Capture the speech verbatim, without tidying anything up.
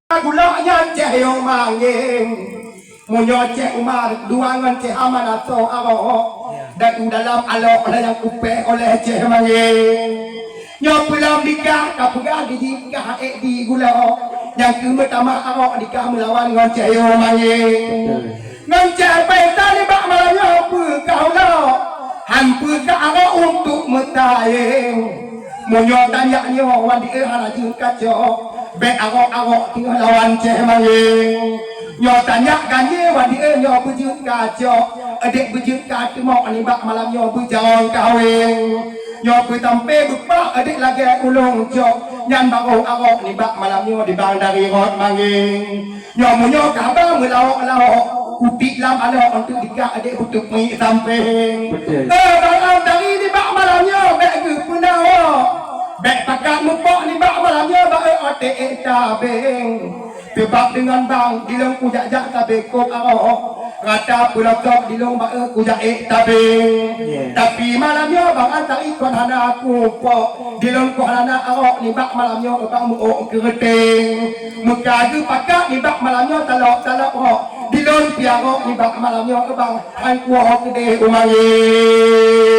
Gulok nyan Ceh Yong Manggeng. Meunyoe Ceh Umar dua ngon Ceh Aman atau arok, dan u dalam alok lah nyang kupéh oleh Ceh Manggeng. Nyoe pulang dikah ka peugah di dikah ék di gulok. Nyang keu meutamah arok dikah meulawan ngon Ceh Yong Manggeng. Ngon Ceh Faisal nibak malam nyoe peugah ulok. Han peugah arok untuk meutayeng. Meunyoe tanyak nyoe wan di hana jeuet kacok, bék arok-arok teungoh lawan Ceh Manggeng. Nyoe tanyak ganye wan di nyoe beujeuet kacok, edek beujeuet ka teumok nibak malam nyoe beujalan kaweng. Nyoe beutampe beupak edek lagée ulông cok, nyan barô arok nibak malam nyoe dibang dari rot Manggeng. Nyoe meunyoe ka haba meulawok-lawok, kutik lam alok untuk dikak adek butuh mie sampeng. Betul. Eh, barang dari nibak malam nyoe bék geupeunawok. Bék pakat mupok nibak malam nyoe bak eh otek eh tabeng. Sebab deungon bang dilong kujak-jak tabeng kok arok. Rata peulosok dilong bak eh kujak eh tabeng. Yeah. Tapi malam nyoe bang antari kon hana kupok. Dilong kon hana arok nibak malam nyoe bang muok keureuteng. Meuka geupakat nibak malam nyoe talok-talok rok. Dilon piarok nibak malam nyoe bang han kuwoe keudeh u Manggeng.